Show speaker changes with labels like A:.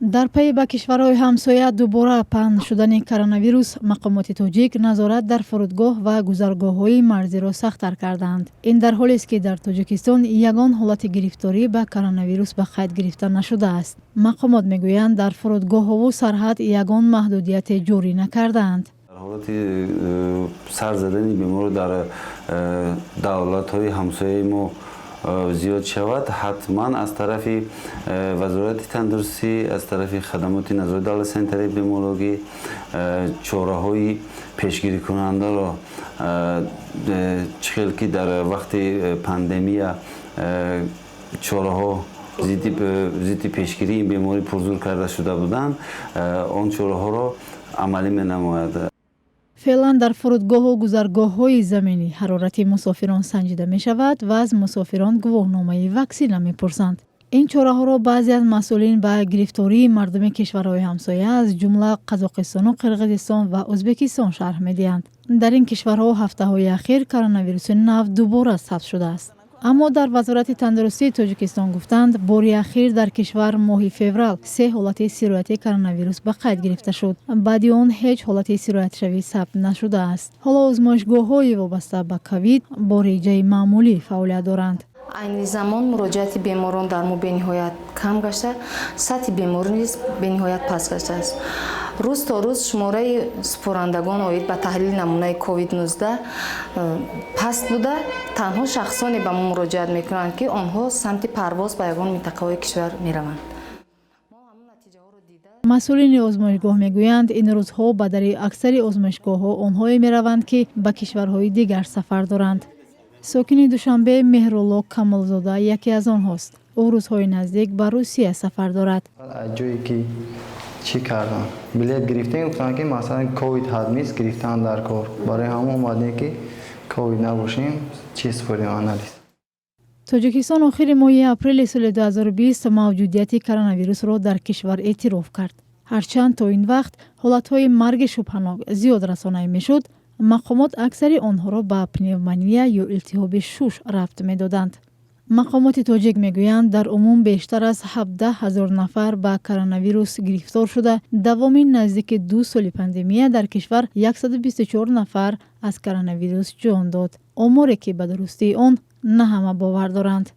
A: Дар пайи ба кишварҳои ҳамсоя дубора паҳн шудани коронавирус, мақомоти тоҷик назорат дар фурудгоҳ ва гузаргоҳҳои марзиро сахттар кардаанд. Ин дар ҳолест, ки дар Тоҷикистон ягон ҳолати гирифторӣ ба коронавирус ба қайд гирифта нашудааст. Мақомот мегӯянд, дар фурудгоҳҳову сарҳад ягон маҳдудияте ҷорӣ накардаанд.
B: Дар ҳолати сар задани беморӣ дар давлатҳои ҳамсояи мо зиёд шавад, ҳатман аз тарафи Вазорати тандурустӣ, аз тарафи хадамоти назорати давлати санитарии эпидемиологӣ чораҳои пешгирикунандаро, чӣ хел ки дар вақти пандемия чораҳо зидди пешгирии ин беморӣ пурзур карда шуда буданд, он чораҳоро амалӣ менамояд.
A: Феълан дар фурудгоҳу гузаргоҳҳои заминӣ ҳарорати мусофирон санҷида мешавад ва аз мусофирон гувоҳномаи ваксина мепурсанд. Ин чораҳоро баъзе аз масъулин ба гирифтории мардуми кишварҳои ҳамсоя, аз ҷумла Қазоқистону Қирғизистон ва Ӯзбекистон, шарҳ медиҳанд. Дар ин кишварҳо ҳафтаҳои ахир коронавируси нав дубора сабт шудааст. Аммо дар Вазорати тандурустии Тоҷикистон гуфтанд, бори ахир дар кишвар моҳи феврал се ҳолати сирояти коронавирус ба қайд гирифта шуд. Баъди он ҳеҷ ҳолати сироятшавӣ сабт нашудааст. Ҳоло озмоишгоҳҳои вобаста ба ковид бо реҷаи маъмулӣ фаъолият доранд.
C: Айни замон муроҷиати беморон дар мо бениҳоят кам гашта, сатҳи беморӣ низ бениҳоят паст гаштааст. Рӯз то рӯз шумораи супорандагон оид ба таҳлили намунаи ковид-19 паст буда, танҳо шахсоне ба мо муроҷиат мекунанд, ки онҳо самти парвоз ба ягон минтақаҳои кишвар мераванд.
A: Масъулини озмоишгоҳ мегӯянд, ин рӯзҳо ба дари аксари озмоишгоҳҳо онҳое мераванд, ки ба кишварҳои дигар сафар доранд. Сокини Душанбе Меҳрулло Камолзода яке аз онҳост. Ӯ рӯзҳои наздик ба Русия сафар дорад.
D: Аз ҷое ки чӣ кардам, билет гирифтем, гуфтанд, ки масалан ковид ҳатмист гирифтан дар кор. Барои ҳамон омадем, ки ковид набошем, чӣ супорем, анализ.
A: Тоҷикистон охири моҳи апрели соли 2020 мавҷудияти коронавирусро дар кишвар эътироф кард. Ҳарчанд то ин вақт ҳолатҳои марги шубҳанок зиёд расонаӣ мешуд, мақомот аксари онҳоро ба пневмония ё илтиҳоби шуш рабт медоданд. Мақомоти тоҷик мегӯянд, дар умум бештар аз 17 ҳазор нафар ба коронавирус гирифтор шуда, давоми наздики 2 соли пандемия дар кишвар 124 нафар аз коронавирус ҷон дод, оморе ки ба дурустии он на ҳама бовар доранд.